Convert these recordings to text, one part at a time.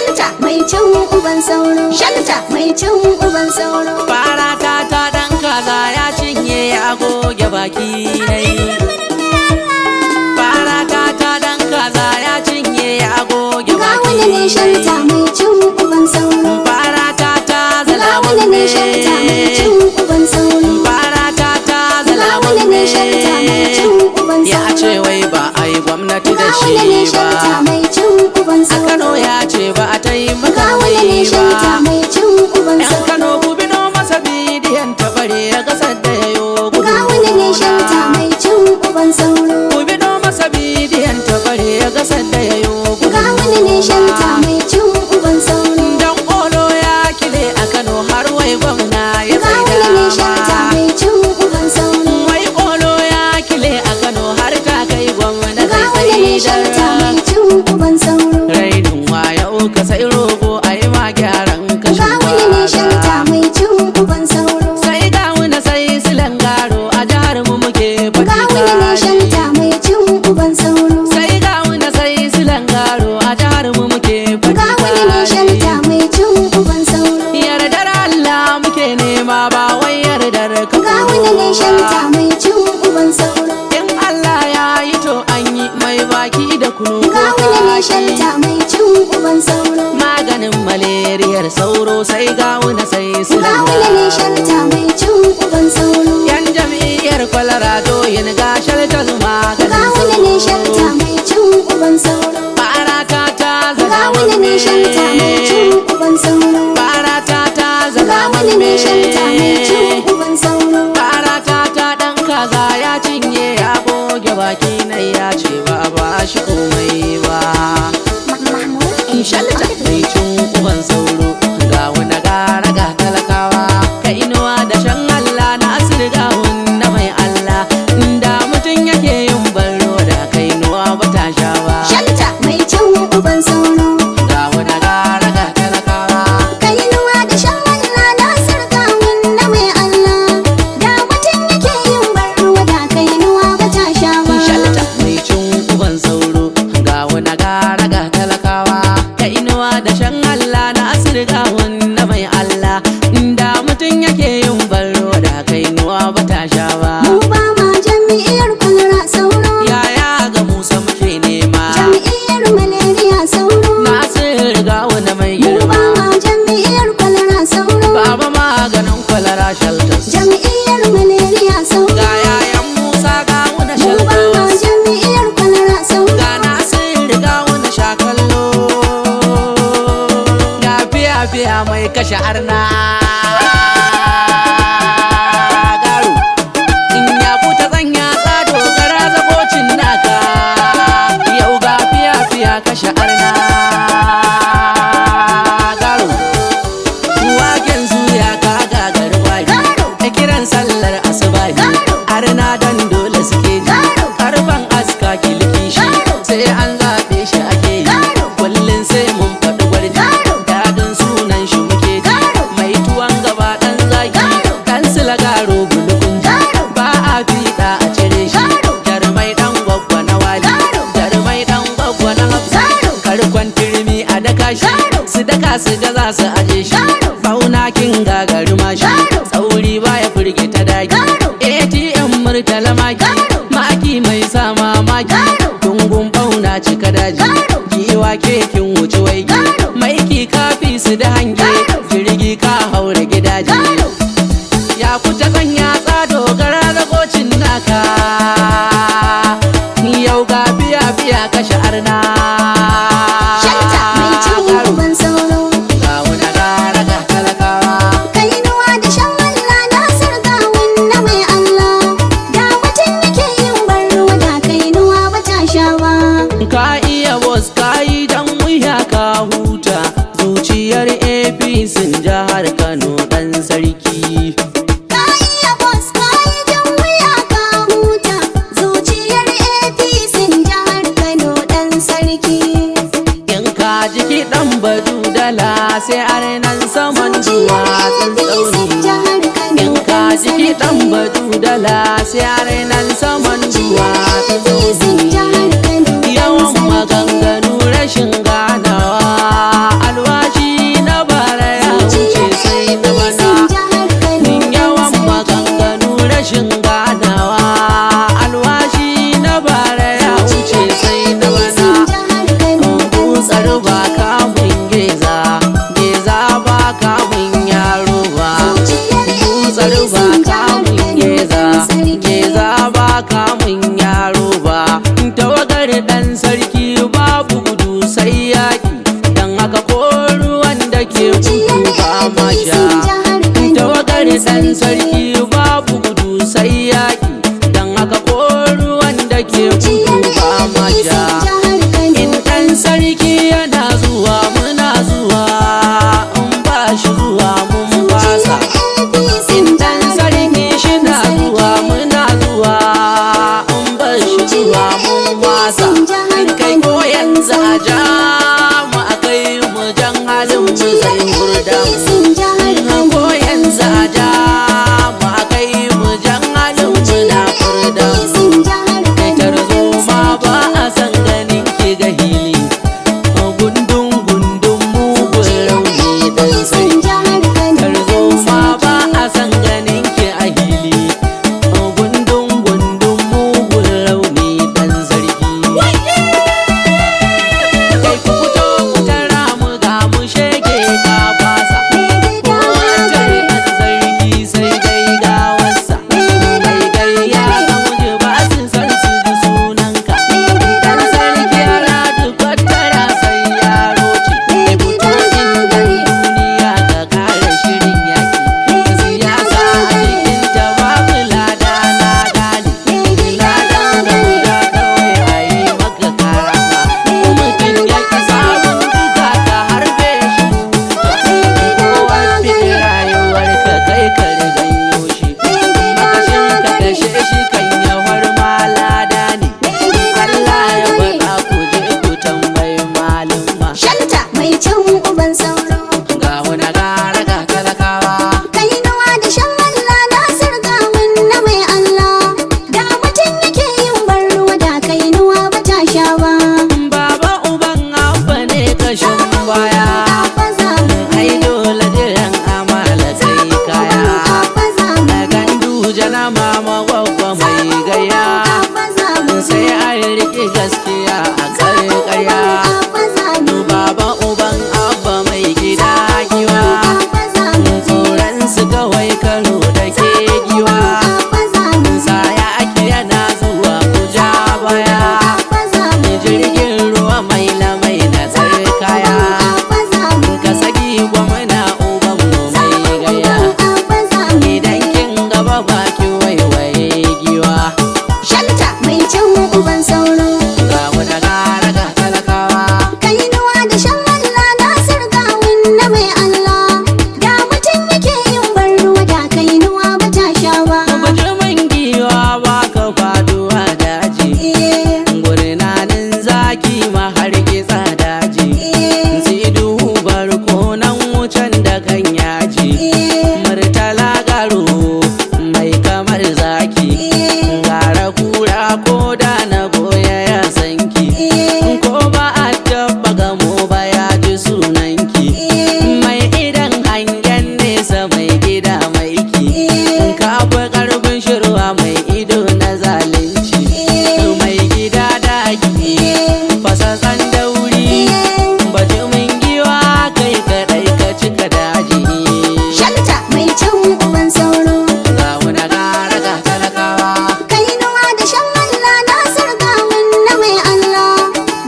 Shalta mai cin uban sauro. Shalta mai cin uban sauro. Fara ta dan kaza ya cinye ya goge baki nai. Fara ta dan kaza ya cinye ya goge Ga baki wani ne shalta mai cin uban sauro. Fara ta Ga zalamun wani ne shalta mai cin uban sauro. Fara ta Ga zalamun wani ne shalta mai cin uban Ya sauro. ce wai ba a yi gwamnati da Ga wani ne shi ba. shalta mai cin uban A sauro. Kano ya ce ba a taimaka Ga wani ne mai shalta ba. mai cin uban Yan Kano sauro. ku bino masa bidiyon tabare ya gasar da yayo Ga wani ne shalta mai cin uban sauro. Ku bino masa bidiyon tabare ya gasar da yayo Ga wani ne shalta mai cin uban sauro. Dan kolo ya kile a Kano har wai gwamna ya Ga sai wani ne shalta dama. mai cin uban sauro. Wai kolo ya kile a Kano har ta kai gwamna Ga zai wani ne sai shalta mai cin uban sauro. Rainin wayo ka sai rogo a yi ma gyaran kashin Ga wani ne shalta gwaza. mai cin uban sauro. Sai gawuna sai silan garo a jihar mu muke Ga wani ne shalta mai cin uban sauro. Sai gawuna sai silan garo a jihar mu muke Ga wani ne shalta mai cin uban sauro. Yardar Allah muke nema ba wai yardar ka Ga wani ne shalta mai cin uban sauro. In Allah ya yi to an yi mai baki da kunu Ga wani ne shalta mai cin uban sauro. Maganin malariyar sauro sai gawuna sai Ga silan wani ne garo shalta mai cin uban sauro. Yan jam'iyyar kwalara yin gashar ta zuma Ga wani ne shalta mai cin uban sauro. Fara ta Ga zama wani ne shalta mai cin uban sauro. Fara ta Ga zama wani ne shalta mai cin uban sauro. Fara ta dan kaza ya cinye ya goge baki na ya ce ba a ba shi komai ba. Mahmud Shalta mai cin uban sauro ga wani gara ga talakawa ka inuwa da shan Allah na asir na mai Allah da mutum yake yin barro da kainuwa ba ta sha ba. Shalta mai cin uban sauro. Ga wani gara ga talakawa. Kainuwa da shan Allah na sarkawun na mai Allah. Da mutum yake yin barruwa da kainuwa ba ta sha ba. Shalta mai cin uban sauro ga wani gara ga talakawa ka inuwa da shan Allah na asir na mai Allah da mutum yake yin barro da kainuwa ba ta sha ba. Mu ba ma jami'ar kwalara sauro. Yaya ga Musa muke nema. Jami'ar malaria sauro. Nasir ga wani mai Mu ba girma. ma jami'ar kwalara sauro. Baba maganin kwalara shelters. Jami'ar malaria sauro. Ga yayan Musa ga wani Mu ba ma shelters. jami'ar kwalara sauro. Ga Nasir ga wani shakallo. Ga fiya-fiya mai kashe arna. Garo. In ya kuta zanya tsado gara zagocin naka. Yau ga fiya-fiya kashe arna. Garo. Waken suya ka gagar wari. Garo. Ta kiran sallar asubahi. Garo. Arna dan dole suke ji. Garo. Karfan aska kiliki shi. Garo. Sai an zaɓe shi ake yi. Garo. Kullum sai mun faɗi gwarji. Garo. Dadin sunan shi muke ji. Garo. Mai tuwon gaba ɗan zaki. Garo. Kansila garo bulukun ji. Garo. Ba a fiɗa a cire shi. Garo. Jarumai ɗan gwaggwa na wali. Garo. Jarumai ɗan gwaggwa na hafsa. Garo. Karkon turmi a daka shi. Garo. Su daka su ga za su aje shi. Garo. Fauna kin gagari mashi. Garo. Tsauri baya firgita daki. Garo. ATM murtala maki. Garo. Maki mai sa mamaki. Garo. Dungun bauna cika daji. Garo. Giwa kekin wuce waigi. Garo. Maiki kafi su da hange. Garo. Jirgi ka haure gidaje. Garo. Ya kuta kan yatsa dogara zagocin naka. Yau ga biya biya kashe arna. Shalta mai cin Garo. uban sauro. Ga wani gara ga talakawa. Kainuwa da shan Allah na sarkawun na mai Allah. Da mutum yake yin barruwa da kainuwa ba ta sha ba. Ka iya bos ka yi dan wuya ka huta zuciyar APC jihar Kano dan sarki. Ka iya bos ka yi jan wuya ka huta. Zuciyar APC jihar Kano ɗan sarki. In ka ji kiɗan badu dala sai arnan saman Zuciyar duwatsun APC tsauni. jihar Kano In ka ɗan ji kiɗan sarki. badu dala sai arnan saman Zuciyar duwatsun APC tsauni. jihar Kano ɗan Yawan sarki. maganganu rashin ganawa. Dutsar ba kamun geza, geza ba kamun yaro ba. Zuciyar Dutsar ba APC jihar kamun Kano geza, ɗan sarki. geza ba kamun yaro ba. Tawagar ɗan sarki babu gudu sai yaƙi, don haka ko ruwan da ke gudu Zuciyar ba ma APC sha. jihar Kano Tawagar ɗan ɗan sarki. sarki babu gudu sai yaƙi, don haka ko ruwan da ke gudu Zuciyar ba ma APC sha. jihar Kano In ɗan sarki yana zuwa muna zuwa, in ba shi zuwa mun fasa. Zuciyar APC In ɗan jihar sarki Kano shi ɗan na zuwa sarki. muna zuwa, in ba shi zuwa mun wasa. Jihar Kai Kano ko ɗan yanzu a sarki. ja mu a kai mu jan halin mu zai Zuciyar murda mu. APC jihar Kano Ko ɗan yanzu a sarki. ja mu a kai mu jan halin mu na furda mu. APC jihar Kano Fitar ɗan zoma ba sarki. a san ganin ki ga hili, gundun gundun mugun rauni dan APC sarki. jihar Kano ɗan Tarzoma ba sarki. a san ganin ki a hili, gundun gundun mugun rauni dan sarki. Kai ku fito ku tara mu ga mu shege ka fasa. Kowace ɗan sarki sai dai gawarsa. Mai gayya ga muji ba su san su ji sunanka. Dan sarki aradu kwattara sai yaro ce. Kai fito inda duniya ka kare shirin yaki. Siyasa a cikin ta babu lada na gane. Ladan guda kawai a yi maka karama. Mutum ya ki samun duka ka harbe shi huta. Kowa fi rayuwar ka kai ka riganyo shi. Makashin ka kashe shi kan yawar malada ne. Allah ya faɗa ku je ku tambayi malumma. Shanta mai cin uban sauro. Ga wani gara ga talakawa. Kainuwa da shan Allah Nasir gawun na mai Allah. Da mutum yake yin ban ruwa da kainuwa ba ta sha ba. Baba uban abba ne kashin baya. Abba za mu Ai dole jiran amala sai kaya. Abba za mu Na gandu jana mama gwagwa mai gaya. Abba za mu Sai an riƙe gaskiya a karkarya. Abba za mu Baba uban abba mai gida giwa. Abba za mu Tsoron su kawai karo da ke giwa. Abba za mu Saya ake yana zuwa ku ja baya. Abba za mu Jirgin ruwa mai lamai na tsarkaya. Abba za mu Ka saki gwamna uban mu mai gaya. Abba za mu Idan kin gaba baki waiwaye giwa. Shanta mai cin uban sauro. Ga wani gara ga talakawa. Kainuwa da shan Allah Nasir gawun na mai Allah. Da mutum yake yin ban ruwa da kainuwa ba ta sha ba. Bujimin giwa ba ka faduwa daji. Eh, Gurnanin zaki ma har kitsa daji. eh, Zidu barkonan wucen da kan yaji. eh, Murtala garo mai kamar zaki. eh, Gara kura ko da na goya ya sanki. eh, Ko ba a taba gamo ba ya ji sunanki. eh, Mai idan hangen nesa mai gida maiki. eh, Ka fi karfin shirwa mai ido na zalunci. eh, Mai gida daki eh, fasasan dauri. eh. Bajimin giwa kai kaɗai ka cika daji. Shanta mai cin uban sauro. Ga wani gara ga talakawa. Kainuwa da shan Allah Nasir gawun na mai Allah.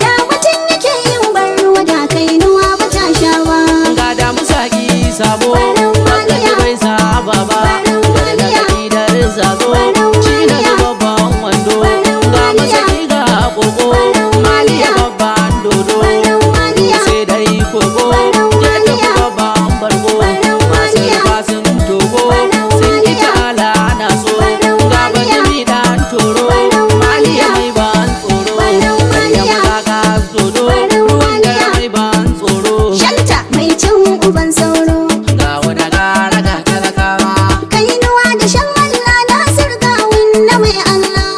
Da mutum yake yin ban ruwa da kainuwa ba ta sha ba. Ga damusa ki sabo, Barin wanda maliya. bai saba ba. Barin maliya. Gargaɗi da zazo, Barin ci na maliya. babban wando. Barin Ga maliya. masaki ga koko, Barin maliya maliya. babban dodo. Barin maliya. Sai dai kogo, Barin je tafi maliya. babban bargo. Barin Masu maliya. rufa sun togo, Barin sun ki maliya. ta'ala na so. Barin Ga maliya. bajimi dan toro, Barin maliya maliya. mai ban tsoro. Barin Karya maliya. maza dodo, Barin ruwan dare maliya. mai ban tsoro. Shanta mai cin uban sauro. Ga wani gara ga talakawa. Kainuwa da shan Allah Nasir gawun na mai Allah.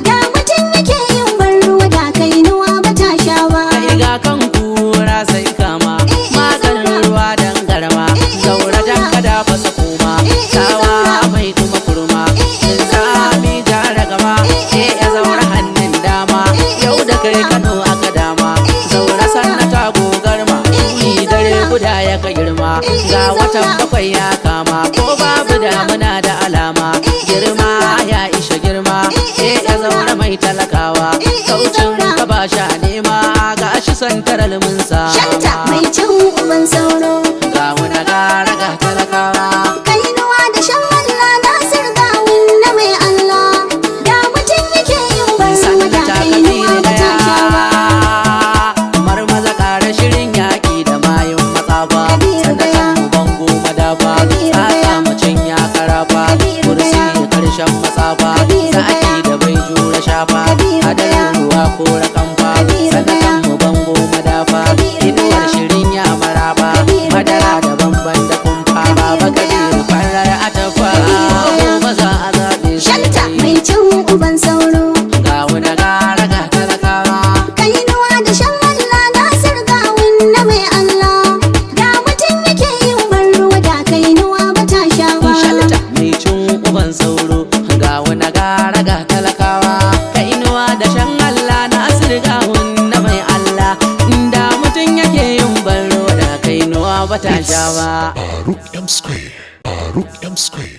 Da mutum yake yin ban ruwa da kainuwa ba ta sha ba. Kai ga kan kura sai kama, Eh, eh, maganin zaura. ruwa dan garma. Eh, eh, Zaura zaura. jan kada fasa koma, Eh, eh, tsawa zaura. mai kuma kurma. Eh, eh, zaura. Sami jara gama, Eh, eh, eh, ya zaura zaura. hannun dama. Eh, eh, Yau da kai zaura. Kano aka dama, Eh, eh, zaura zaura. sannata ya ka girma. Eh, eh, Ga watan zauna. 7 ya kama, ko Eh, eh, babu zauna. damuna da alama. Eh, eh, Girma zauna. ya isha girma. Eh, eh, Eh, ya zauna. zauna mai talakawa. Eh, eh, Kaucin zauna. ka ba sha nema, ga shi santaral mun sama. Shanta mai cin uban sauro. Ga wani gara ga talakawa. Kainuwa da shan Allah, Nasir Gawun na mai Allah. Da mutum yake yin ban ruwa da Sanata kainuwa Kabiru ba ta sha ba. Gaya, marmaza ƙara shirin yaƙi da mayun matsafa. Kabiru Sanatan Gaya. mu bango madafa. Kabiru Tsatsa Gaya. macen ya karafa. Kabiru Kursi Gaya. karshen matsafa. Kabiru Sa'aki Gaya. da bai jura shafa. Kabiru Hadarin Gaya. ruwa ko rakamfa. Kabiru Sanatan Gaya. mu bango madafa. Kabiru Inuwar Gaya. shirin ya maraba. Kabiru Madara Gaya. da bamban da kumfa. Baba Kabiru Gaya. Kabiru farar atafa. Kabiru Gaya. Gobe za a zaɓe sai Shanta kai. mai cin uban sauro. Ga wani gara ga talakawa. Kainuwa da shan Allah, Nasir Gawun na mai Allah. Da mutum yake yin ban ruwa da kainuwa ba ta sha ba. Shalta mai cin uban sauro, ga wani gara ga talakawa. Kainuwa da shan Allah, na asirgahun na mai Allah. Da mutum yake yin barro da kainuwa ba ta sha ba. Faruk M Square. Faruk M Square.